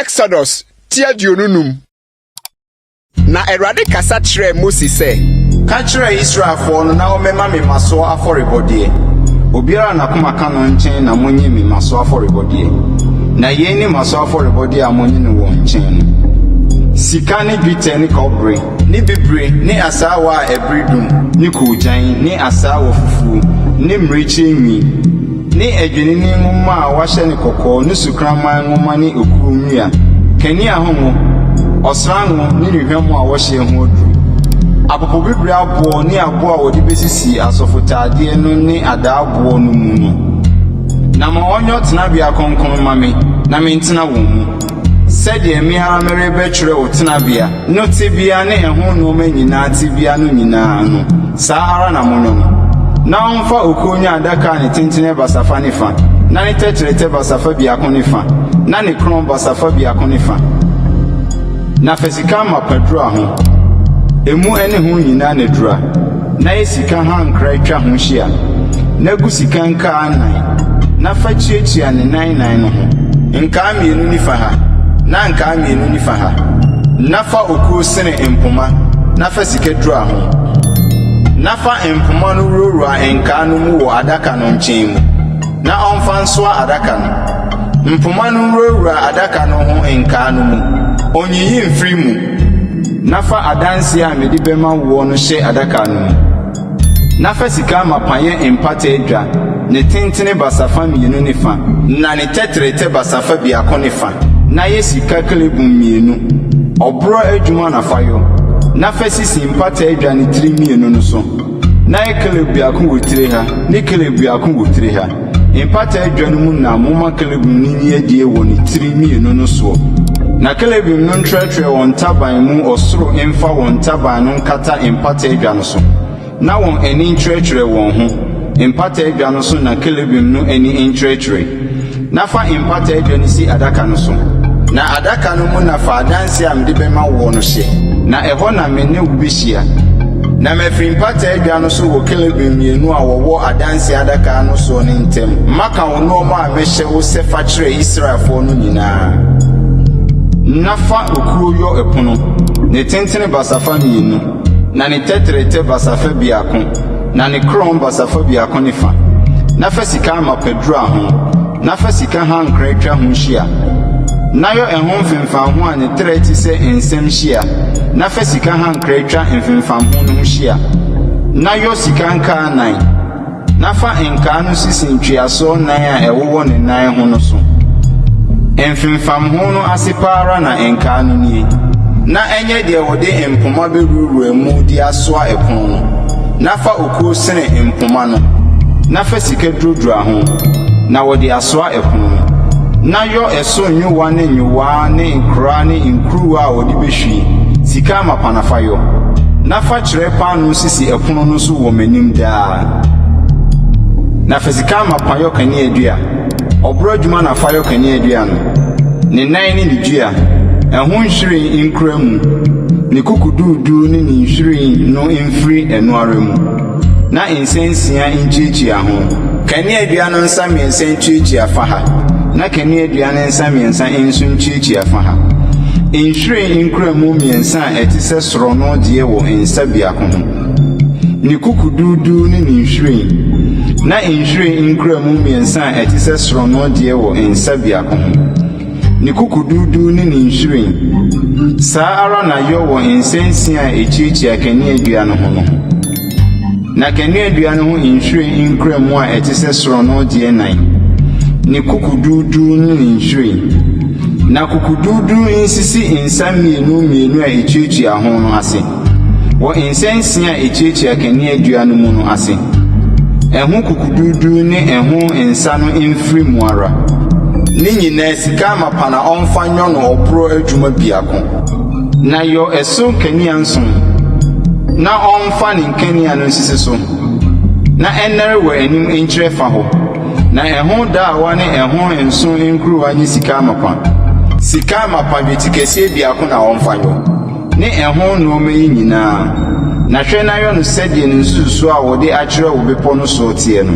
Exodus ti 25. Na Awurade kasa kyerɛɛ Mose sɛ. Ka kyerɛ Israelfoɔ no na wɔmmɛma me mmasoɔ afɔrebɔdeɛ. Obiara a n'akoma ka no nkyɛn na monnye me mmasoɔ afɔrebɔdeɛ. Na yei ne mmasoɔ afɔrebɔdeɛ a monnye no wɔn nkyɛn no, sika ne dwetɛ ne kɔbere ne bibire ne asaawa a ɛbere dum ne koogyan ne asaawa fufuo ne mmirekyie nwi ne adwennini nwoma a wɔahyɛ no kɔkɔɔ ne sukraman nwoma ne okuo nnua, kanea ho ngo, ɔsra ngo ne nnuhwam a wɔhyeɛ ho aduru, apopobibire aboɔ ne aboɔ a wɔde bɛsisi asɔfotaadeɛ no ne adaaboɔ no mu no. Na ma ɔnyɔ tenabea kronkron mma me, na mentena wɔn mu. Sɛdeɛ me ara merebɛkyerɛ wo tenabea no tebea ne ɛho nnoɔma nyinaa tebea no nyinaa no, saa ara na monyɔ no. Na ɔmfa okuo nyɛ adaka a ne tentene basafa ne fa, na ne tɛtrɛtɛ basafa biako ne fa, na ne korɔn basafa biako ne fa. Na fa sika amapa dura ho, emu ne ho nyinaa na dura, na yɛ sika hankra twa ho hyia, na gu sika nkaa nnan, na fa tuatua ne nan nnan no ho, nkaa mmienu nifa ha, na nkaa mmienu nifa ha. Na fa okuo sene mpoma, na fa sika dura ho. Na fa mpoma no wurawura nkaa no mu wɔ adaka no nkyɛn mu, na ɔmfa nsoa adaka no. Mpoma no nwurawura adaka no ho nkaa no mu, onnyiyi mfiri mu. Na fa adanseɛ a mede bɛma woɔ no hyɛ adaka no mu. Na fa sika amapa yɛ mpata adwa, ne tentene basafa mmienu ne fa, na ne tɛtrɛtɛ basafa biako ne fa, na yɛ sika kerubim mmienu, ɔborɔ adwuma na fa yɔ. Na fa sisi mpata adwa no tiri mmienu no so, na yɛ kerub biako wɔ tire ha, ne kerub biako wɔ tire ha. Mpata adwa no mu na momma kerubim no nyi adie wɔ ne tiri mmienu no soɔ. Na kerubim no ntrɛtrɛ wɔn ntaban mu ɔsoro mfa wɔn ntaban no nkata mpata adwa no so, na wɔn ani nkyerɛkyerɛ wɔn ho. Mpata adwa no so na kerubim no ani nkyerɛkyerɛ. Na fa mpata adwa no si adaka no so. Na adaka no mu na fa adanseɛ a mede bɛma woɔ no hyɛ, na ɛhɔ na me ne wo bɛhyia. Na mafiri mpata adwa no so wɔ kerubim mmienu a wɔwɔ adanseɛ adaka no soɔ no ntam maka wo nnoɔma a mɛhyɛ wo sɛ fa kyerɛ Israelfoɔ no nyinaa. Na fa okuo yɔ ɛpono, ne tentene basafa mmienu, na ne tɛtrɛtɛ basafa biako, na ne korɔn basafa biako ne fa. Na fa sika amapa dura ho, na fa sika hankra twa ho hyia. Na yɔ ɛho mfemfamho a ne trɛ te sɛ nsam hyia, na fa sika hankra twa mfemfamho no ho hyia. Na yɔ sika nkaa nnan, na fa nkaa no sisi ntweasoɔ nnan a ɛwowɔ ne nan ho no so. Mfemfamho no ase pa ara na nkaa no nie. Na ɛnyɛ deɛ wɔde mpoma bɛwurawura mu de asoa ɛpono no. Na fa okuo sene mpoma no, na fa sika duradura ho, na wɔde asoa ɛpono no. Na yɔ ɛso nyowa ne nyowaa ne nkoraa ne nkuruwa a wɔde bɛhwie, sika amapa na fa yɔ. Na fa kyerɛ paanoo sisi ɛpono no so wɔ m'anim daa. Na fa sika amapa yɔ kaneadua, ɔborɔ adwuma na fa yɔ kaneadua no, ne nan ne ne dua, ɛho nhwiren nkura mu, ne kukuduuduu ne ne nhwiren no mfiri ɛno ara mu, na nsa nsia ntuatua ho. Kaneadua no nsa mmiɛnsa ntuatua fa ha, na kaneadua no nsa mmiɛnsa nso ntuatua fa ha. Nhwiren nkuramu mmiɛnsa a ɛte sɛ sorɔno deɛ wɔ nsa biako ho, ne kukuduuduu ne ne nhwiren, na nhwiren nkuramu mmiɛnsa a ɛte sɛ sorɔno deɛ wɔ nsa biako ho, ne kukuduuduu ne ne nhwiren. Saa ara na yɔ wɔ nsa nsia a ɛtuatua kaneadua no ho no ho. Na kaneadua no ho nhwiren nkuramu a ɛte sɛ sorɔno deɛ nan, ne kukuduuduu ne ne nhwiren. Na kukuduuduu nsisi nsa mmienu mmienu a ɛtuatua ho no ase, wɔ nsa nsia a ɛtuatua kaneadua no mu no ase. Ɛho kukuduuduu ne ɛho nsa no mfiri mu ara. Ne nyinaa sika amapa na ɔmfa nyɔ no ɔborɔ adwuma biako. Na yɔ ɛso nkanea nson, na ɔmfa ne nkanea no nsisi so, na ɛnnɛre wɔ anim nkyerɛ fa hɔ. Na ɛho daawa ne ɛho nso nkuruwa nyɛ sika amapa. Sika amapa dwetikɛseɛ biako na ɔmfa nyɔ, ne ɛho nnoɔma yi nyinaa. Na hwɛ na yɔ no sɛdeɛ ne nsususoɔ a wɔde akyerɛ wo bepɔ no soɔ teɛ no.